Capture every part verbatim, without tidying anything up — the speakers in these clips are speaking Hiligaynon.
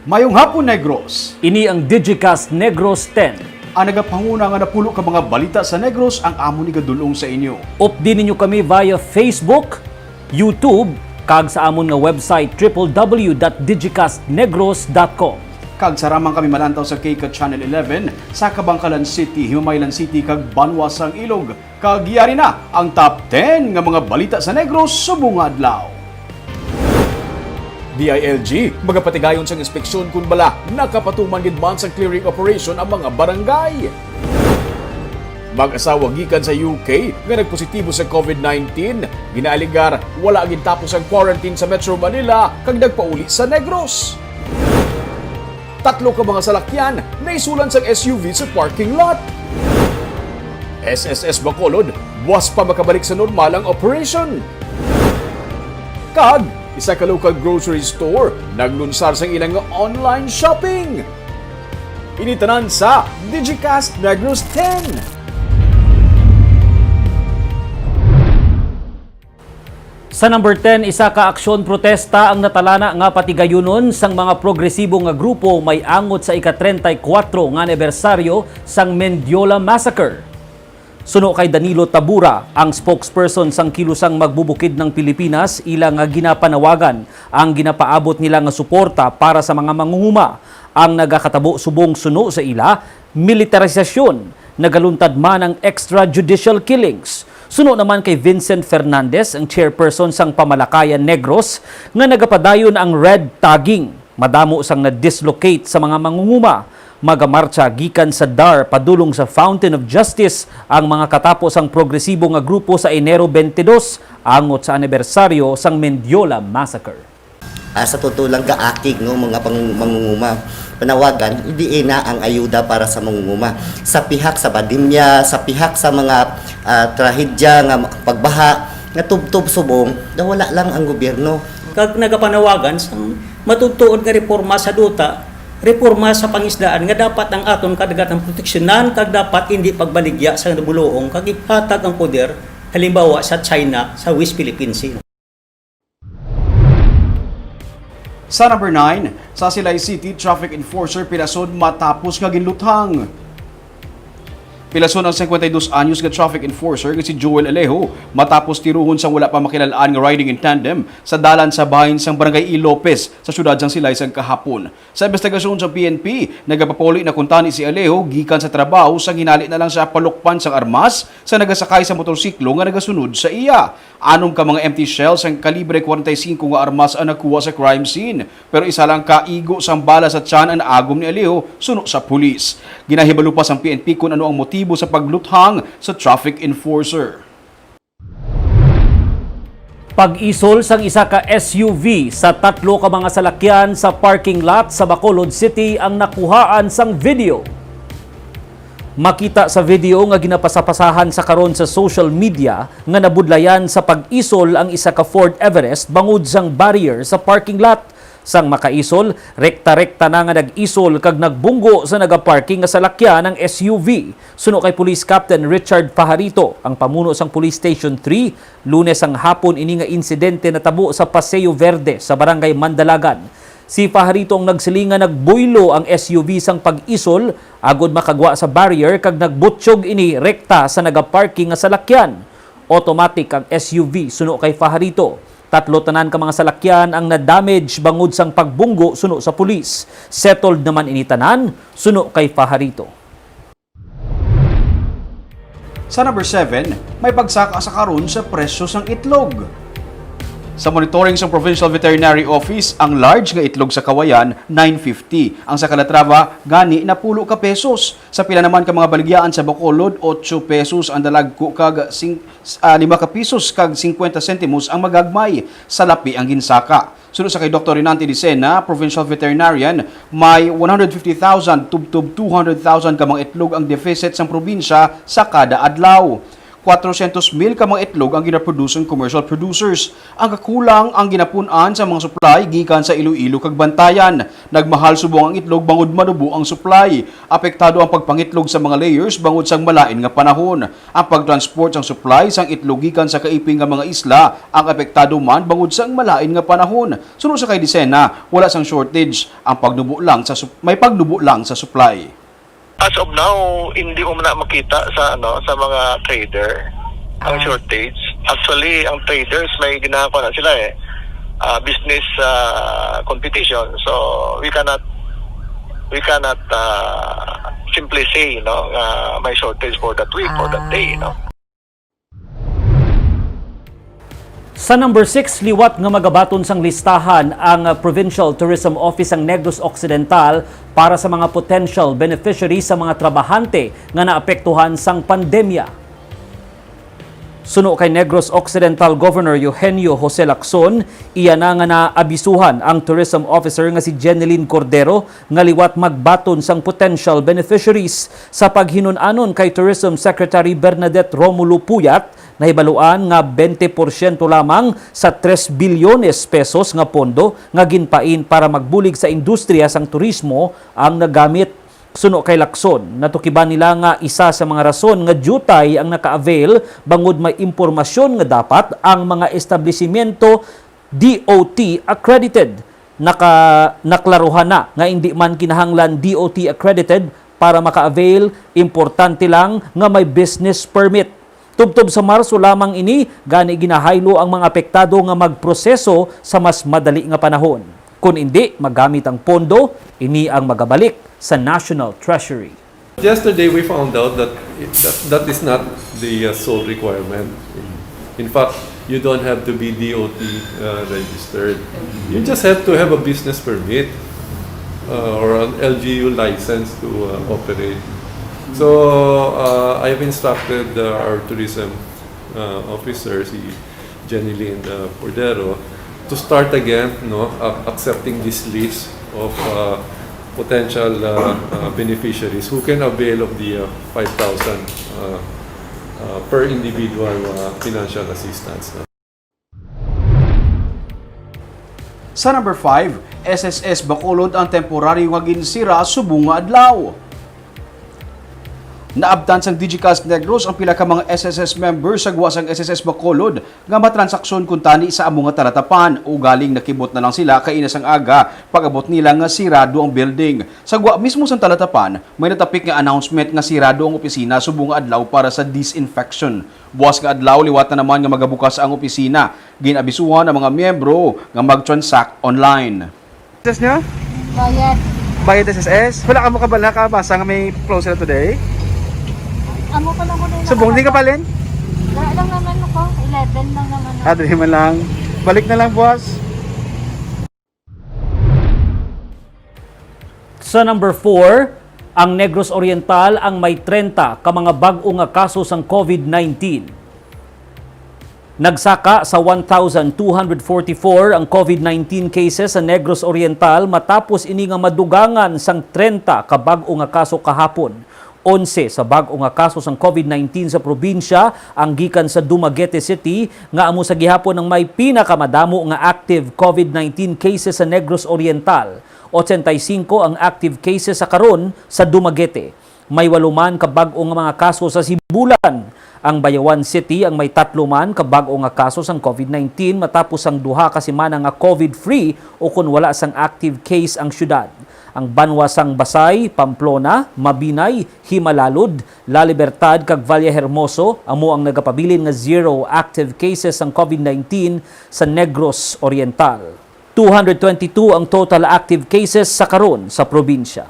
Mayong hapon, Negros! Ini ang Digicast Negros ten. Ang nagapanguna nga napulo ka mga balita sa Negros ang amo ni gadulong sa inyo. Updi ninyo kami via Facebook, YouTube, kag sa amon nga website, triple W dot digicast negros dot com. Kag sara man kami malantaw sa K C A T Channel eleven sa Kabankalan City, Himamaylan City, kag Banwa sang Ilog. Kag yari na ang top ten nga mga balita sa Negros subong nga adlaw. D I L G magapatigayon sang inspeksyon kon bala nakapatuman gid man sa clearing operation ang mga barangay. Mag-asawa gikan sa U K nga nagpositibo sa COVID nineteen, ginaaligar wala gintapos ang quarantine sa Metro Manila kag nagpauli sa Negros. Tatlo ka mga salakyan naisulan sang S U V sa parking lot. S S S Bacolod, buas pa makabalik sa normal ang operation. Kag isa ka local grocery store naglunsar sang ilang online shopping. Ini tanan sa Digicast Negros ten. Sa number ten, isa ka aksyon protesta ang natalana nga patigayunon sang mga progresibo nga grupo may angot sa ika-treinta y cuatro nga anibersaryo sang Mendiola Massacre. Suno kay Danilo Tabura, ang spokesperson sang Kilusang Magbubukid ng Pilipinas, ila nga ginapanawagan ang ginapaabot nila nga suporta para sa mga mangunguma. Ang nagakatabo subong suno sa ila, militarisasyon, nagaluntad man ang extrajudicial killings. Suno naman kay Vincent Fernandez, ang chairperson sang Pamalakayan Negros, nga nagapadayon ang red tagging. Madamo sang na-dislocate sa mga mangunguma. Magamartsa gikan sa DAR padulong sa Fountain of Justice ang mga katapo sang progresibo nga grupo sa Enero twenty-two, angot sa anibersaryo sang Mendiola Massacre. Ah, sa totoo lang, gaakig, no, mga pang-, mangunguma. Panawagan, diin na ang ayuda para sa mangunguma. Sa pihak sa pandemya, sa pihak sa mga, ah, trahedya nga pagbaha, nga tubtob subong, nawala lang ang gobyerno. Kag nagapanawagan sang matudtuod nga reporma sa duta, reporma sa pangisdaan nga dapat ang aton kadagatan proteksyonan kag dapat indi pagbaligya sa nabuluong kag ihatag ang poder, halimbawa sa China sa West Philippine Sea. Sa number nine, sa Silay City, traffic enforcer pilason matapos nga ginluthang. Pilason ang cincuenta y dos anyos nga traffic enforcer nga si Joel Alejo matapos tiruhon sang wala pa makilal-an nga riding in tandem sa dalan sa bahin sang Barangay E. Lopez sa siyudad sang Silay sang kahapon. Sa imbestigasyon sa P N P, nagapapuli na kuntani si Alejo gikan sa trabaho sang hinali na lang siya palukpan sang armas sa nagasakay sa motorsiklo nga nagasunod sa iya. Anom ka mga empty shells sang kalibre forty-five nga armas ang nakuha sa crime scene, pero isa lang ka igo sang bala sa tiyan ang naagom ni Alejo, suno sa pulis. Ginahibalo pa sang P N P kon ano ang motibo sa pagluthang sa traffic enforcer. Pag-isol sang isa ka S U V sa tatlo ka mga salakyan sa parking lot sa Bacolod City ang nakuhaan sang video. Makita sa video nga ginapasapasahan sa karon sa social media nga nabudlayan sa pag-isol ang isa ka Ford Everest bangod sang barrier sa parking lot. Sang makaisol, rekta-rekta na nga nag-isol kag nagbunggo sa nagaparking nga salakyan ang S U V. Suno kay Police Captain Richard Fajarito, ang pamuno sang Police Station three, Lunes sang hapon ini nga insidente natabo sa Paseo Verde sa Barangay Mandalagan. Si Fajarito ang nagsiling nga nagbuylo ang S U V sang pag-isol agod makagwa sa barrier kag nagbutyog ini rekta sa nagaparking nga salakyan. Automatic ang S U V, suno kay Fajarito. Tatlo tanan ka mga salakyan ang na-damage bangod sang pagbunggo, suno sa pulis. Settled naman ini tanan, suno kay Fajarito. Sa number seven, may pagsaka sa karon sa presyo sang itlog. Sa monitoring sang Provincial Veterinary Office, ang large nga itlog sa Kawayan, nine fifty. Ang sa Calatrava, gani napulo ka pesos. Sa pila naman ka mga baligyaan sa Bacolod, otso pesos ang dalagko kag sing-, ah, lima ka pisos kag singkwenta sentimos ang magagmay. Salapi ang ginsaka. Suno sa kay Doktor Renante Dicena, provincial veterinarian, may one hundred fifty thousand tubtob two hundred thousand ka mga itlog ang deficit sang probinsya sa kada adlaw. Kwatrosyentos mil ka mga itlog ang ginaproduce sang commercial producers. Ang kakulang ang ginapun-an sa mga supply gikan sa Iloilo kag Bantayan. Nagmahal subong ang itlog bangod manubo ang supply. Apektado ang pagpangitlog sa mga layers bangod sang malain nga panahon. Ang pagtransport sang supply sang itlog gikan sa kaiping nga mga isla ang apektado man bangod sang malain nga panahon. Suno sa kay Dicena, wala sang shortage, ang pagnubo lang sa sup-, may pagnubo lang sa supply. As of now, hindi mo na makita sa, ano, sa mga trader ang Ah. shortage. Actually, ang traders may ginagawa na sila eh. Ah, business, ah, competition. So we cannot we cannot ah, simply say, no, nga may shortage for that week or that day, no. Ah. Sa number six, liwat nga magabaton sang listahan ang, uh, Provincial Tourism Office sang Negros Occidental para sa mga potential beneficiaries sa mga trabahante nga naapektuhan sang pandemya. Suno kay Negros Occidental Governor Eugenio Jose Lacson, iya na nga naabisuhan ang tourism officer nga si Jeneline Cordero nga liwat magbaton sang potential beneficiaries. Sa paghinun-anon kay Tourism Secretary Bernadette Romulo Puyat, nahibaluan nga twenty porsyento lamang sa tres bilyones pesos nga pondo nga ginpain para magbulig sa industriya sang turismo ang nagamit. Suno kay Lacson, natukiban nila nga isa sa mga rason nga diutay ang naka-avail bangod may impormasyon nga dapat ang mga establisimyento D O T accredited. Naka-, naklaruhan na nga indi man kinahanglan D O T accredited para maka-avail, importante lang nga may business permit. Tubtob sa Marso lamang ini, gani ginahaylo ang mga apektado nga magproseso sa mas madali nga panahon. Kun indi magamit ang pondo, ini ang magabalik sa National Treasury. Yesterday, we found out that it, that, that is not the uh, sole requirement. In, in fact, you don't have to be D O T uh, registered. You just have to have a business permit uh, or an L G U license to uh, operate. So, uh, I've instructed uh, our tourism uh, officer, si Jeneline uh, Cordero, to start again, no, ac- accepting this list of uh, potential uh, uh, beneficiaries who can avail of the uh, five thousand uh, uh, per individual uh, financial assistance, no? Sa number five, S S S Bacolod ang temporaryo nga ginsira subong nga adlaw. Naabtan sang Digicast Negros ang pila ka mga S S S members sa gwa sang S S S Bacolod nga matransaksyon kuntani sa amo nga talatapan, ugaling nakibot na lang sila kaina sang aga pag-abot nila nga sirado ang building. Sa gwa mismo sang talatapan, may natapik nga announcement nga sirado ang opisina subong nga adlaw para sa disinfection. Buas nga adlaw, liwat na naman nga magabukas ang opisina. Gin-abisuhan ang mga miyembro nga mag-transact online. S S S nyo? Bayad. Bayad S S S? Wala ka mo kabal-, nakabasa nga may close sila today? Amo pa lang ko na Subong, di ka nakabasa. Palin? Wala lang naman ako. Eleven lang naman ako. Ah, dali man lang. Balik na lang, boss. Sa number four, ang Negros Oriental ang may trenta ka mga bag-o nga kaso sang COVID nineteen. Nagsaka sa one thousand two hundred forty-four ang COVID nineteen cases sa Negros Oriental matapos ini nga madugangan sang trenta ka bag-o nga kaso kahapon. Onse sa bag-o nga kaso sang COVID nineteen sa probinsya ang gikan sa Dumaguete City, nga amo sa gihapon ang may pinakamadamo nga active COVID nineteen cases sa Negros Oriental. Ochenta y cinco ang active cases sa karon sa Dumaguete. May walo man ka bag-o nga mga kaso sa Sibulan. Ang Bayawan City ang may tatlo man ka bag-o nga kaso sang COVID nineteen matapos ang duha ka semana nga COVID-free ukon wala sang active case ang syudad. Ang banwa sang Basay, Pamplona, Mabinay, Himalalud, La Libertad kag Valle Hermoso amo ang nagapabilin nga zero active cases sang COVID nineteen sa Negros Oriental. Two hundred twenty-two ang total active cases sa karon sa probinsya.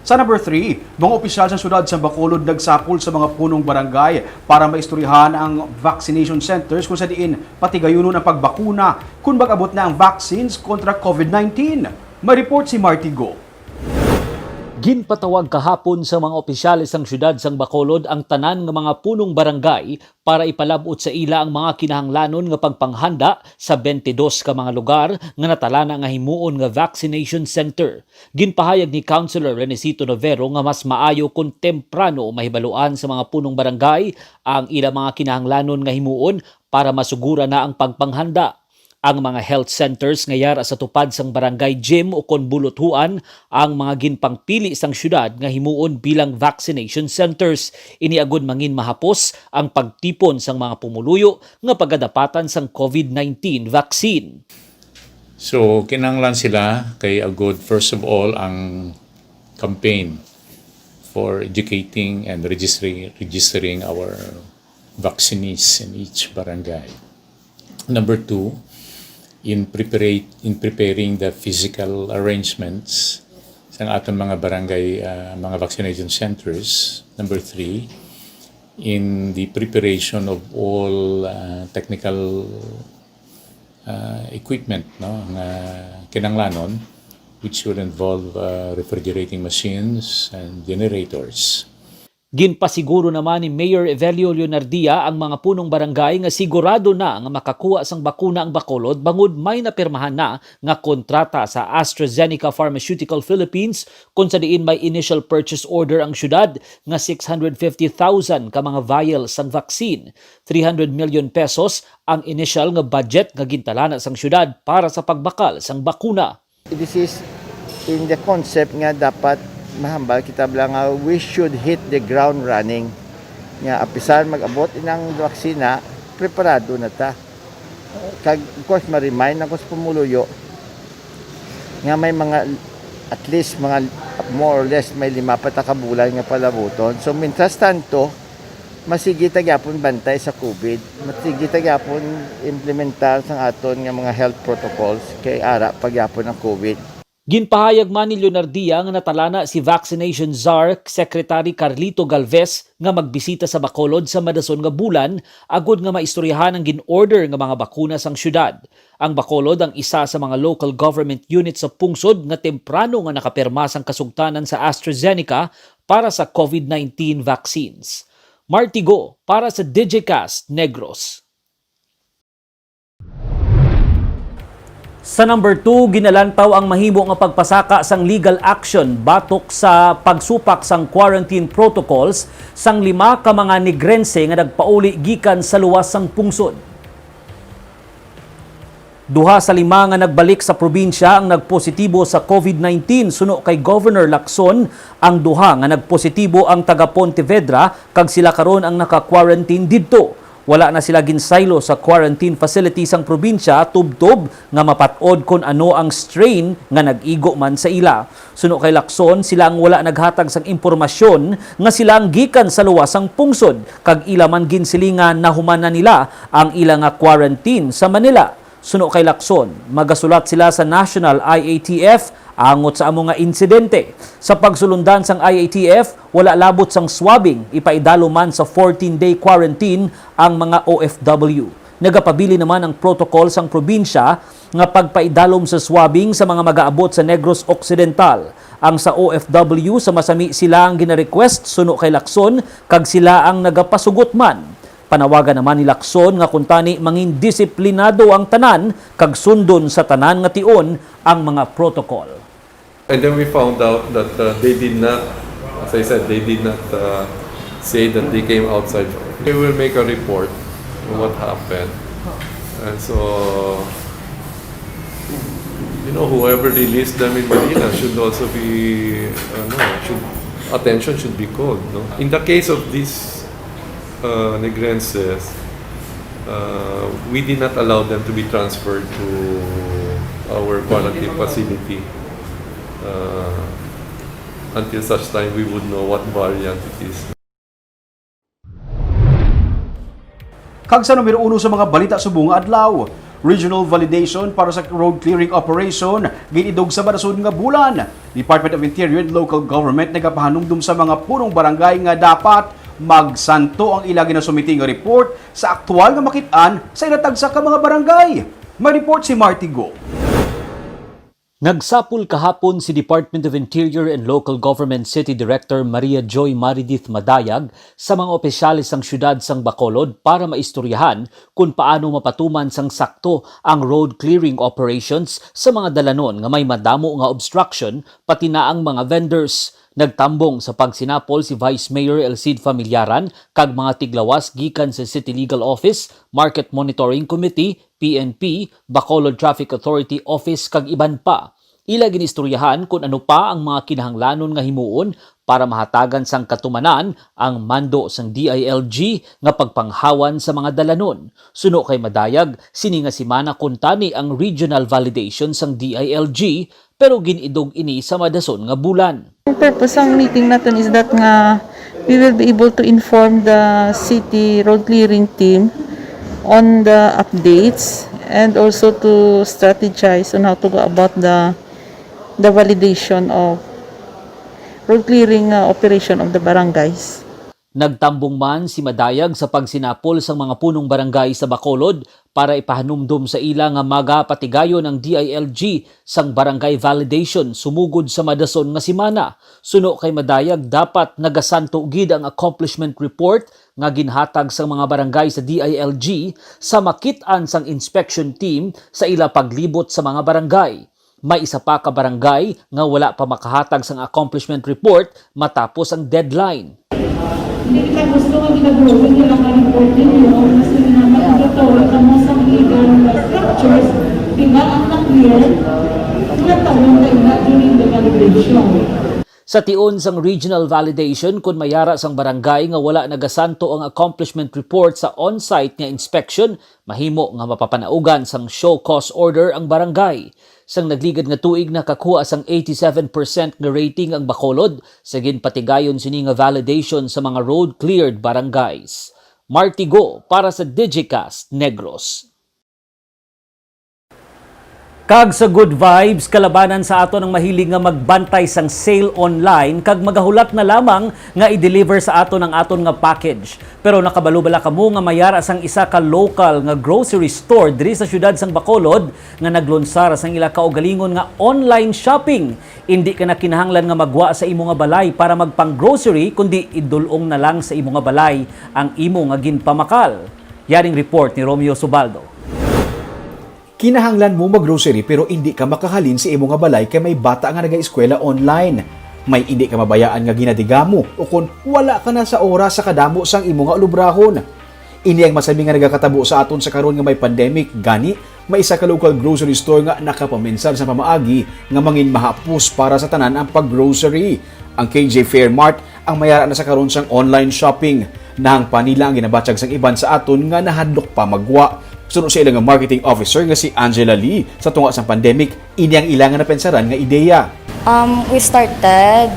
Sa number three, mga opisyal sa siyudad sa Bacolod nagsapol sa mga punong barangay para maistoryahan ang vaccination centers kung sa diin patigayunon ang pagbakuna kung mag-abot na ang vaccines kontra COVID nineteen. May report si Marty Go. Ginpatawag kahapon sa mga opisyales sang siyudad sang Bacolod ang tanan nga mga punong barangay para ipalab-ot sa ila ang mga kinahanglanon nga pagpanghanda sa twenty-dos ka mga lugar nga natalana nga himuon nga vaccination center. Ginpahayag ni Councilor Renesito Novero nga mas maayo kon temprano mahibaluan sa mga punong barangay ang ila mga kinahanglanon nga himuon para masugura na ang pagpanghanda. Ang mga health centers nga yara sa tupad sang barangay gym ukon buluthuan ang mga ginpangpili sang siyudad nga himuon bilang vaccination centers. Ini agud mangin mahapos ang pagtipon sang mga pumuluyo nga pagadapatan sang COVID nineteen vaccine. So, kinahanglan sila kay agud, first of all, ang campaign for educating and registering, registering our vaccinees in each barangay. Number two, in preparate in preparing the physical arrangements sa aton mga barangay, ah, mga vaccination centers. Number three, in the preparation of all, ah, technical, ah, equipment, no, nga kinanglanon, which will involve, ah, refrigerating machines and generators. Ginpasiguro naman ni Mayor Evelio Leonardia ang mga punong barangay nga sigurado na nga makakuha sang bakuna ang Bacolod bangod may napirmahan na nga kontrata sa AstraZeneca Pharmaceutical Philippines, kun sa diin may initial purchase order ang syudad nga six hundred fifty thousand ka mga vial sang vaccine. Three hundred million pesos ang initial nga budget nga gintalana sang syudad para sa pagbakal sang bakuna. This is in the concept nga dapat mahambal kita bala nga we should hit the ground running. Nga apisar mag-abot inang vaksina, preparado na ta. Kag of course, ma-remind ako sa pumuluyo nga may mga, at least mga more or less may lima pa ta ka bulan nga palabuton. So, mientras tanto, masigi ta gyapon bantay sa COVID, masigi ta gyapon implementar sang aton nga mga health protocols kay ara pa gyapon ang COVID. Ginpahayag man ni Leonardia nga natalana si Vaccination Czar Secretary Carlito Galvez nga magbisita sa Bacolod sa madason nga bulan agod nga maistoryahan ang gin-order nga mga bakuna sang syudad. Ang Bacolod ang isa sa mga local government unit sa pungsod nga temprano nga nakapirma sang kasugtanan sa AstraZeneca para sa COVID nineteen vaccines. Martigo para sa Digicast Negros. Sa number two, ginalantaw ang mahimo nga pagpasaka sang legal action batok sa pagsupak sang quarantine protocols sang lima ka mga Negrense nga nagpauli gikan sa luwas sang pungsod. Duha sa lima nga nagbalik sa probinsya ang nagpositibo sa COVID nineteen. Suno kay Governor Lacson, ang duha nga nagpositibo ang taga Pontevedra kag sila karon ang naka-quarantine didto. Wala na sila ginsaylo sa quarantine facility sang probinsya tubtob nga mapat-od kon ano ang strain nga nag-igo man sa ila. Suno kay Lacson, sila ang wala naghatag sang impormasyon nga sila ang gikan sa luwas sang pungsod kag ila man ginsilingan nahuman na nila ang ila nga quarantine sa Manila. Suno kay Lacson, magasulat sila sa National I A T F angot sa amo nga insidente. Sa pagsulundan sang I A T F, wala labot sang swabbing, ipaidalom man sa fourteen-day quarantine ang mga O F W. Nagapabilin naman ang protocol sang probinsya nga pagpaidalom sa swabbing sa mga magaabot sa Negros Occidental. Ang sa O F W sa masami sila ang gina-request suno kay Lacson kag sila ang nagapasugot man. Panawagan naman ni Lacson nga kuntani mangin disiplinado ang tanan kag sundon sa tanan nga tion ang mga protocol. And then we found out that uh, they did not, as I said, they did not uh, say that they came outside. They will make a report on what happened. And so, you know, whoever released them in Manila should also be, uh, no, should, attention should be called. No? In the case of this uh, Negrenses, uh, we did not allow them to be transferred to our quarantine facility uh, until such time we would know what variant it is. Kag sa numero uno sa mga balita subong nga adlaw, regional validation para sa road clearing operation gin-idog sa madason nga bulan. Department of Interior and Local Government nagapahanumdom sa mga punong barangay nga dapat magsanto ang ila ginasumiti nga report sa aktual nga makit-an sa ila tagsa ka mga barangay. May report si Marty Go. Nagsapol kahapon si Department of Interior and Local Government City Director Maria Joy Maridith Madayag sa mga opisyales sang siyudad sang Bacolod para maistoryahan kon paano mapatuman sang sakto ang road clearing operations sa mga dalanon nga may madamo nga obstruction, pati na ang mga vendors. Nagtambong sa pagsinapol si Vice Mayor El Cid Familiaran kag mga tiglawas gikan sa City Legal Office, Market Monitoring Committee, P N P, Bacolod Traffic Authority Office kag iban pa. Ila ginistoryahan kon ano pa ang mga kinahanglanon nga himuon para mahatagan sang katumanan ang mando sang D I L G nga pagpanghawan sa mga dalanon. Suno kay Madayag, sini nga semana kuntani ang regional validation sang D I L G, pero gin-idog ini sa madason nga bulan. Ang purpose sang meeting naton is that nga we will be able to inform the city road clearing team on the updates and also to strategize on how to go about the the validation of road clearing, uh, operation of the barangays. Nagtambong man si Madayag sa pagsinapol sang mga punong barangay sa Bacolod para ipahanumdom sa ila nga magapatigayon ang D I L G sang barangay validation sumugod sa madason nga semana. Suno kay Madayag, dapat nagasanto gid ang accomplishment report nga ginhatag sang mga barangay sa D I L G sa makit-an sang inspection team sa ila paglibot sa mga barangay. May isa pa ka barangay nga wala pa makahatag sang accomplishment report matapos ang deadline. Hindi kita gusto nga ginagrogan nila ang report ninyo, mas nagtatawa kamo sa illegal structures, di ba, ang na-clear, nagtatawa na ina during the validation. Sa tion sang regional validation, kon may ara sang barangay nga wala nagasanto ang accomplishment report sa on-site nga inspection, mahimo nga mapapanaugan sang show cause order ang barangay. Sang nagligad nga tuig, nakakuha sang eighty-seven percent nga rating ang Bacolod sa ginpatigayon sini nga validation sa mga road-cleared barangays. Marty Go para sa Digicast Negros. Kag sa good vibes, kalabanan sa aton ang mahilig nga magbantay sang sale online kag magahulat na lamang nga i-deliver sa aton ang aton nga package. Pero nakabalo bala kamo nga may ara sang isa ka local nga grocery store diri sa siyudad sang Bacolod nga naglunsar sang ila kaugalingon nga online shopping? Indi ka na kinahanglan nga magwa sa imo nga balay para magpang-grocery, kundi idul-ong na lang sa imo nga balay ang imo nga ginpamakal. Yaring report ni Romeo Subaldo. Kinahanglan mo mag-grocery pero indi ka makahalin sa imo nga balay kay may bata nga nagaeskwela online. May indi ka mabayaan nga ginadigamo ukon wala ka na sa oras sa kadamo sang imo nga ulubrahon. Ini ang masami nga nagakatabo sa aton sa karon nga may pandemic. Gani, may isa ka local grocery store nga nakapaminsar sa pamaagi nga mangin mahapos para sa tanan ang pag-grocery. Ang K J Fairmart ang may ara na sa karon sang online shopping. Nahangpan nila ang ginabatyag sang iban sa aton nga nahadlok pa magwa. Suno sa ila nga marketing officer nga si Angela Lee, sa tunga sang pandemic, ini ang ila nga napensaran nga ideya. Um, we started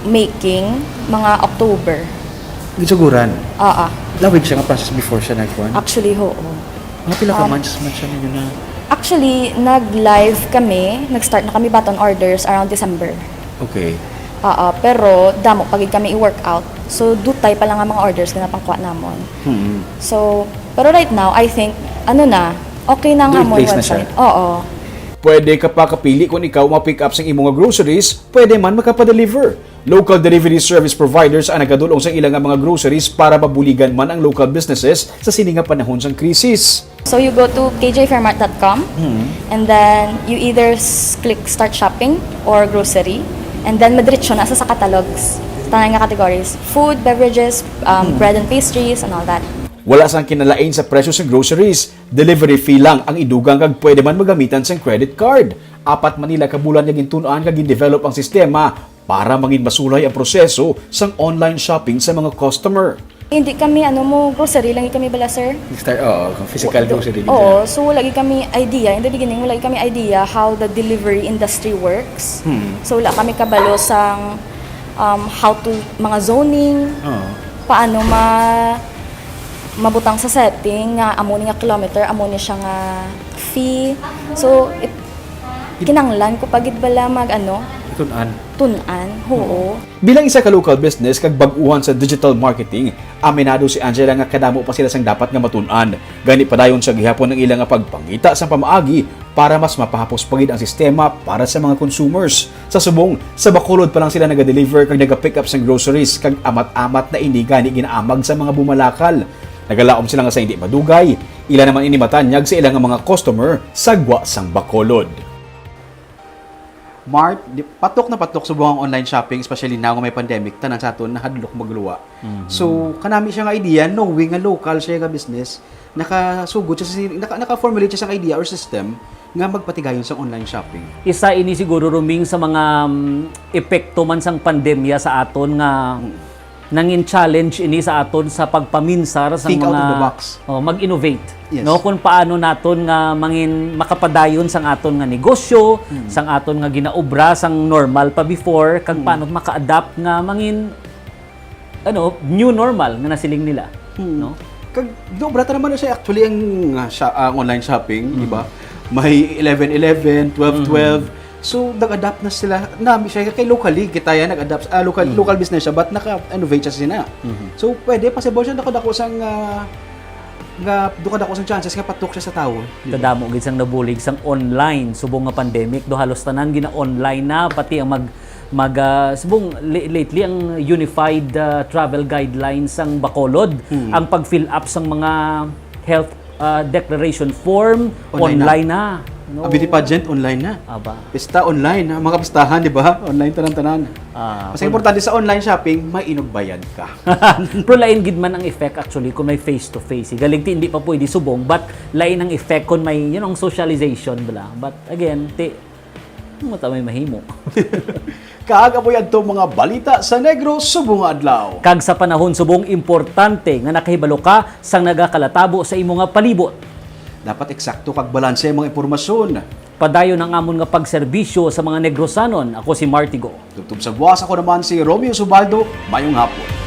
making mga October. Ginsuguran? Oo. Lawig siya nga process before siya nagkuhan? Actually, oo. Mga pila ka Um, months man siya ninyo na? Actually, nag-live kami. Nag-start na kami baton orders around December. Okay. Oo, pero damo pa gid kami i-workout. So, dutay pa lang ang mga orders nga napangkuha namon. Hmm. So, pero right now, I think, ano na, okay na ang Do it amon place na siya? Website. Oo. Pwede ka pa kapili kung ikaw ma-pick up sang imo nga groceries, pwede man makapadeliver. Local delivery service providers ang nagadul-ong sa ila nga mga groceries para mabuligan man ang local businesses sa sini nga panahon sang krisis. So you go to K J Fairmart dot com, Hmm. and then you either s-, click start shopping or grocery, and then madiretso na sa, sa catalogs, tanan nga categories, food, beverages, um, Hmm. bread and pastries, and all that. Wala sang kinalain sa presyo sa groceries. Delivery fee lang ang idugang kag pwede man magamitan sang credit card. Apat man nila ka bulan nga gintun-an kag gin-develop ang sistema para mangin masulay ang proseso sang online shopping sa mga customer. Hindi kami, ano mo, grocery lang kami bala, sir. Nag-start, oo, kung physical Do-, grocery din oo, sila. So wala gid kami idea. In the beginning, wala gid kami idea how the delivery industry works. Hmm. So wala kami kabalo sang, um, how to, mga zoning, Oo. paano ma-, mabutang sa setting nga amo ni nga kilometer, amo ni siya nga fee. So, it, kinanglan ko pa gid bala mag, ano, Tun-an. tun-an, oo. Bilang isa ka local business kag bag-uhan sa digital marketing, Aminado si Angela nga kadamo pa sila sang dapat nga matun-an. Gani padayon sa gihapon ang ila nga pagpangita sa pamaagi para mas mapahapos pa gid ang sistema para sa mga consumers. Sa subong, sa Bacolod pa lang sila naga-deliver kag naga-pick up sang groceries kag amat-amat na ini gani ginaamag sa mga bumalakal. Nagalaom sila nga sa hindi madugay, ila naman ini matanyag sa ila nga mga customer sa gwa sang Bacolod. Mart, di, patok na patok subong ang online shopping, especially now nga may pandemic, tanan sa aton nahadlok magluwa. Mhm. So, kanami siya nga idea, knowing nga local siya nga business, nakasugod siya sa, naka, naka-formulate siya sa idea or system nga magpatigayon sa online shopping. Isa ini siguro, Roming, sa mga, mm, epekto man sang pandemya sa aton nga Mm. nangin challenge ini sa aton sa pagpaminsar sa Think out of the mga, box. Oh, mag-innovate, Yes. no? Kung paano naton nga mangin makapadayon sang aton nga negosyo, Hmm. sang aton nga ginaobra sang normal pa before, kag Hmm. paano maka-adapt nga mangin, ano, new normal nga nasiling nila, Hmm. no? Kag naobra ta naman siya actually ang, ah, sha-, ang online shopping, di ba? Hmm. May eleven eleven, twelve twelve. Hmm. So, nag-adapt na sila. Nami siya kay locally, kita yan, nag-adapt, ah, local, Mhm. local business siya, but naka-innovate siya sina. Mhm. So, pwede, possible siya, nakadako sang, ah, nga, duka-dako sang chances nga patok siya sa tawo. Kadamo gid sang nabulig sang online, subong nga pandemic, do halos tanan gina-online na, pati ang mag-, mag, ah, subong li-, lately ang unified, ah, travel guidelines sang Bacolod, Hmm. ang pag-fill up sang mga health, ah, declaration form, Online na. online na, no? Ang beauty pageant, online na. Aba. Pista, online na. Mga pistahan, di ba? Online, tanan-tanan. Ah, Mas kung importante sa online shopping, may inugbayad ka. Pero lain gid man ang effect actually kung may face-to-face. Galing ti, hindi pa pwede subong, but lain ang effect kung may, you know, socialization, bala. But again, ti, ano ta may mahimo? Kag apoy adto mga balita sa Negros subong nga adlaw. Kag sa panahon subong, importante nga nakahibalo ka sang nagakalatabo sa imo nga palibot. Dapat eksakto kag balanse ang mga impormasyon. Padayon ang amon nga pagserbisyo sa mga Negrosanon. Ako si Martigo. Tubtob sa buwas, ako naman si Romeo Subaldo. Mayong hapon.